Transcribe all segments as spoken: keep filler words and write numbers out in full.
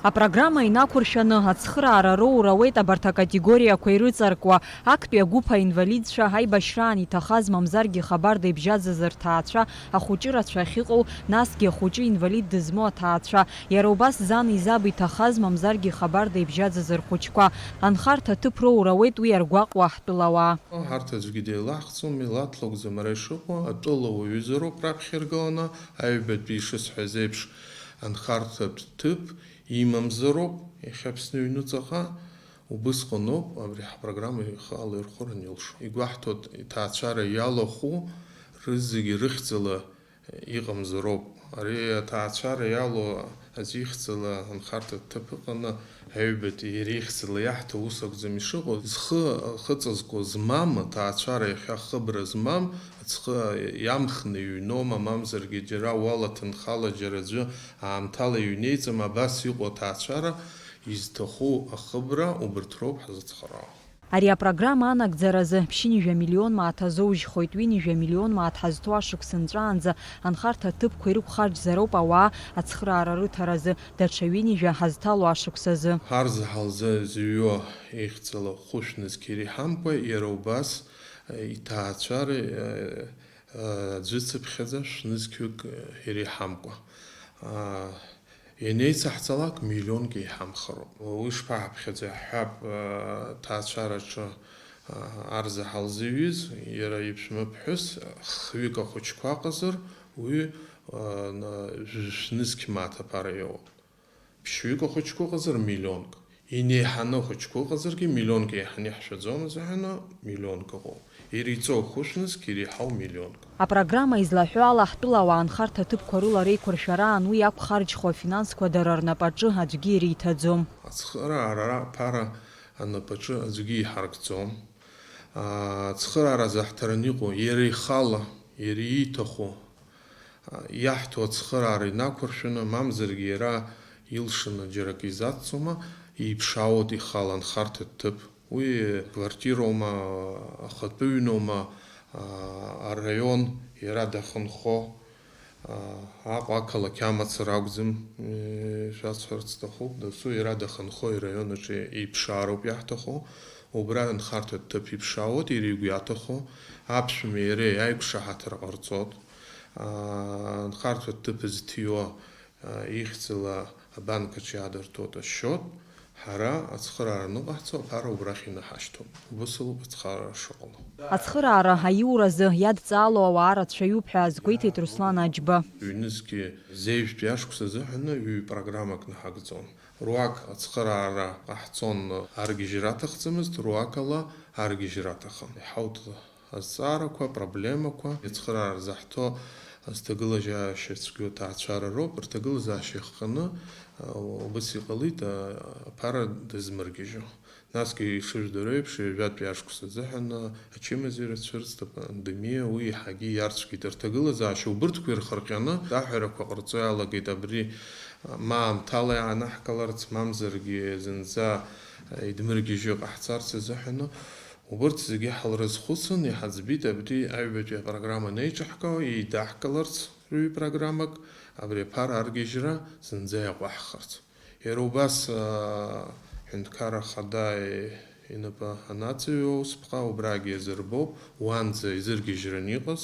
Апрограмма инақәыршәаны ацхыраара роур ауеит абарҭ акатегориақәа ирыҵаркуа, актәи агәыԥ аинвалидцәа, аибашьраан иҭахаз, мамзаргьы хабарда ибжьаӡыз рҭаацәа, ахәыҷы рацәа ахьыҟоу, насгьы ахәыҷы инвалид дызмоу аҭаацәа, иара убас зани заби иҭахаз, мамзаргьы хабарда ибжьаӡыз рхәыҷқәа. Анхарҭа ҭыԥ роур ауеит уи аргәаҟуа ҳтәылауаа. Ҳарҭ аӡәгьы деилаҳхӡом, милаҭ лакәӡам ара ишыҟоу, атәыла уаҩызароуп раԥхьа иргаланы, аҩбатәи ишысҳәаз еиԥш, анхарҭатә ҭыԥ имамзароуп, иахьа Аԥсны аҩнуҵаҟа убысҟаноуп, абри ҳпрограмма ихала ирхәаран илшо. Игәаҳҭоит, иҭаацәара иалахәу рызегьы рыхьӡала иҟамзароуп. Ари аҭаацәара иалоу аӡә ихьӡала анхарҭа ҭыԥ ыҟаны, аҩбатәи иара ихьӡала иаҳҭо ус акәӡам ишыҟоу. Зхы ахыҵазкуа змам, аҭаацәара иахьа хыбра змам, аҵхы иамхны иҩнома, мамзаргьы џьара уалаҭынхала џьара аӡәы аамҭала иҩнеиҵама, абас иҟоу аҭаацәара изҭаху ахыбра убырҭ роуп ҳзыцхраауа. Ари апрограмма анагӡаразы ԥшьынҩажәа миллион мааҭ азоужьхоит, ҩынҩажәа миллион мааҭ ҳазҭоу ашықәс нҵәаанӡа анхарҭа ҭыԥқәа ирықәхарџьзароуп ауаа ацхыраара рыҭаразы, даҽа ҩынҩажәа ҳазҭало ашықәс азы. Ҳарзаҳал зы-, зыҩуа ихьӡала хәышә нызқь иреиҳамкәа, иара убас, э, иҭаацәара, э, э, аӡәы цыԥхьаӡа шәнызқьҩык, э, иреиҳамкәа. А, Ианеицаҳҵалак, миллионк еиҳамхароуп. Уи шԥаҳаԥхьаӡои? Ҳҳәап, ҭаацәараҿы, арзаҳал зыҩыз, иара иԥшәмаԥҳәыс, хҩык ахәыҷқәа ыҟазар, уи, на-, жәнызқь мааҭ аԥара иоуп. Ԥшьҩык ахәыҷқәа ыҟазар, миллионк. Инеиҳаны ахәыҷқәа ыҟазаргьы, миллионк еиҳаны иаҳшәаӡом азыҳәан, миллионк ыҟоуп. Иреиҵоу хәышә нызқь, иреиҳау миллионк. Апрограмма излаҳәо ала, ҳтәылауаа анхарҭа ҭыԥқәа рыла реиқәыршәараан уи иақәхарџьхо афинансқәа дара рнапаҿы аӡәгьы ириҭаӡом. Ацхыраара ара ԥара анапаҿы аӡәгьы иҳаркӡом. Ацхыраара заҳҭараны иҟоу, иара ихала, иара ииҭаху, иаҳҭо ацхыраара инақәыршәаны, мамзаргьы иара илшаны џьара акы изацҵома, иԥшаауеит ихала анхарҭа ҭыԥ. Уи квартироума, ахатәы ҩноума, араион иара дахьынхо, Аҟәа ақалақь амацара акәӡам, шәасҳәарц сҭахуп, досу иара дахьынхо ираион аҿы иԥшаароуп иаҳҭаху, убра анхарҭа ҭыԥ иԥшаауеит, иара игәы иаҭаху, аԥшәмеи иареи аиқәшаҳаҭра ҟарҵоит, анхарҭа ҭыԥ зҭиуа, ихьӡала абанкаҿы иаадыртуеит ашьот, ҳара ацхыраара аныҟаҳҵо аԥара убрахь инаҳашьҭуп. Убыс ауп ацхыраара шыҟало. Ацхыраара аиуразы иадҵаало ауаа рацәаҩуп ҳәа азгәеиҭеит Руслан Аџьба. Ҩнызқьи зеижәтәи ашықәс азыҳәаны ҩ-программак наҳагӡон. Руак ацхыраара ҟаҳҵон, аргьежьра аҭахӡамызт, руакала аргьежьра аҭахын. Иҳауҭ азҵаарақәа, апроблемақәа, ацхыраара заҳҭо азҭагылазаашьа цәгьоу аҭаацәара роуп, рҭагылазаашьа иахҟьаны, а, убыс иҟалеит, а, аԥара дызмыргьежьо. Насгьы ишыжәдыруа еиԥш, ҩажәатәи ашықәс азыҳәан, а, ачымазаҩра цәырҵт, апандемиа, уи еиҳагьы иарцәгьеит. Рҭагылазаашьа убырҭқәа ирхырҟьаны аҳәарақәа ҟарҵо иалагеит абри, а, ма аамҭала иаанаҳкыларц, мамзаргьы зынӡа, а, идмыргьежьо иҟаҳҵарц азыҳәаны. Убырҭ зегьы ҳалрызхәыцын, иҳаӡбеит абри аҩбатәи апрограмма анеиҿаҳкаауа еидаҳкыларц рҩ-программак, абри аԥара аргьежьра зынӡа иаҟәаҳхырц. Иара убас, аа, Ҳәынҭқарра Ахада инапы анаҵаҩуа усԥҟа убрагьы иазырбоуп, уанӡа изыргьежьраны иҟаз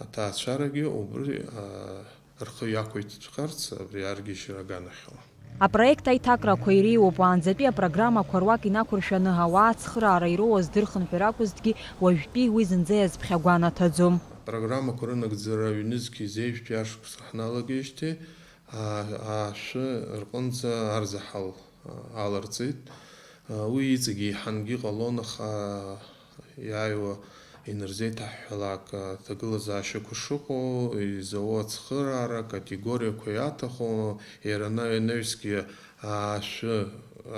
аҭаацәарагьы убри, аа, рхы иақәиҭтәхарц абри аргьежьра аганахьала. Апроект аиҭакрақәа иреиуоуп, уаанӡатәи апрограммақәа руак инақәыршәаны ауаа ацхыраара ироуаз дырхынҳәыр акәызҭгьы, уажәтәи уи зынӡа иазԥхьагәанаҭаӡом. Апрограммақәа рынагӡара ҩнызқьи зеижәтәи ашықәс ҳналагеижьҭеи, аа, ашәы рҟынӡа арзаҳал, аа, аларҵеит. Уи иҵегьы еиҳангьы ҟалон, аха иааиуа инарзеиҭаҳҳәалак, аҭагылазаашьақәа шыҟоу, изауа ацхыраара, акатегориақәа иаҭаху, иара ана-, анаҩсгьы ашәы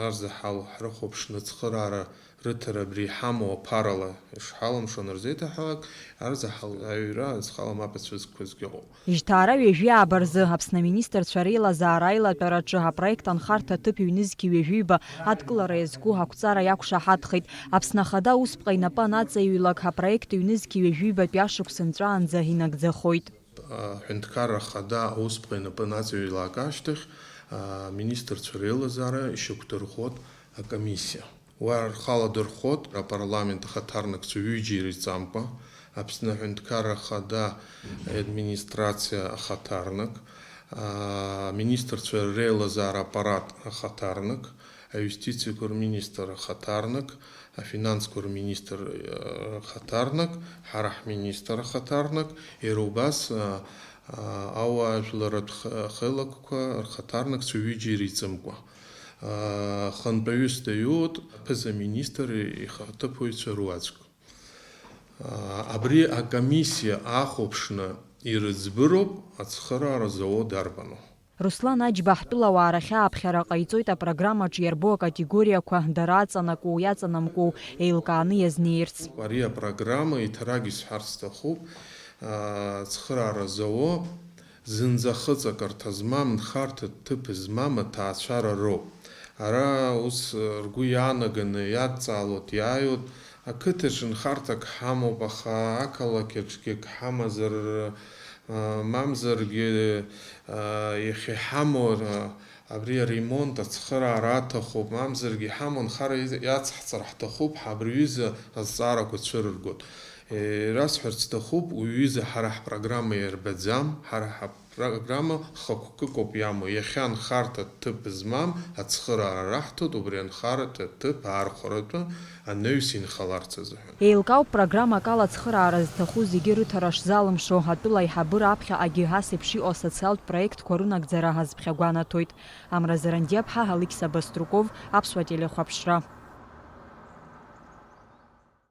арзаҳал ҳрыхәаԥшны ацхыраара рыҭара абри иҳамоу аԥарала ишҳалымшо анырзеиҭаҳәалак, арзаҳал аҩра зхала мап ацәызкқәазгьы ыҟоуп. Жьҭаара ҩажәи ааба рзы Аԥсны аминистрцәа реилазаара аилатәараҿы апроект анхарҭа аҭыԥ ҩнызқьи ҩажәиба адкылара иазку ақәҵара иақәшаҳаҭхеит. Аԥсны Ахада аусԥҟа инапы анаҵаҩлак апроект ҩнызқьи ҩажәибатәи ашықәс нҵәаанӡа инагӡахоит. Аҳәынҭқарра Ахада аусԥҟа инапы анаҵаҩлак ашьҭахь, Аминистрцәа реилазаара ишьақәдырӷәӷәоит акомиссиа. Уа рхала дырхәоит апарламент ахаҭарнакцәа ҩыџьа иреиҵамкәа, Аԥсны Аҳәынҭқарра Ахада администрациа ахаҭарнак, аминистрцәа реилазаара аппарат ахаҭарнак, аиустициақәа рминистр ахаҭарнак, афинансқәа рминистр, э, ахаҭарнак, ҳара ҳминистр ахаҭарнак, иара убас, э, э, ауаажәларратә х-, хеилакқәа рхаҭарнакцәа ҩыџьа иреиҵымкәа. Э, хантәаҩыс даиуеит аԥыза-министр ихаҭыԥуаҩцәа руаӡәк. Э, абри акомиссиа ахәаԥшны ирыӡбыроуп ацхыраара зауа дарбану. Руслан Аџьба ҳтәылауаа рахь ааԥхьара ҟаиҵоит апрограммаҿ иарбоу акатегориақәа дара аҵанакуоу иаҵанамкуоу еилкааны иазнеирц. Ари апрограмма иҭарагь исҳәарц сҭахуп, ацхыраара зауа, зынӡа хыҵакырҭа змам, нхарҭа ҭыԥ змам аҭаацәара роуп. Ара ус ргәы иаанаганы иадҵаалоит, иааиуеит, ақыҭаҿ нхарҭак ҳамоуп, аха ақалақь аҿгьы ак ҳамазар, мамзаргьы иахьа иҳамоу абри аремонт ацхыраара аҭахуп, мамзаргьы иҳамоу нхара иацҳҵар ҳҭахуп, ҳа абри ҩыза азҵаарақәа цәырыргоит. Ирасҳәарц сҭахуп, уи ҩыза ҳара ҳпрограмма иарбаӡам, ҳара ҳапрограмма хықәкыкоуп иамоу, иахьа анхарҭа ҭыԥ змам ацхыраара раҳҭоит, убри анхарҭа ҭыԥ аархәаратәы анаҩс инхаларц азыҳәан. Еилкаауп программак ала ацхыраара зҭаху зегьы рыҭара шзалымшо, атәыла аиҳабыра аԥхьаҟагьы ас еиԥш иҟоу асоциалтә проектқәа рынагӡара азԥхьагәанаҭоит. Амра Зарандиаԥҳа, Алықьса Баструков, Аԥсуа телехәаԥшра.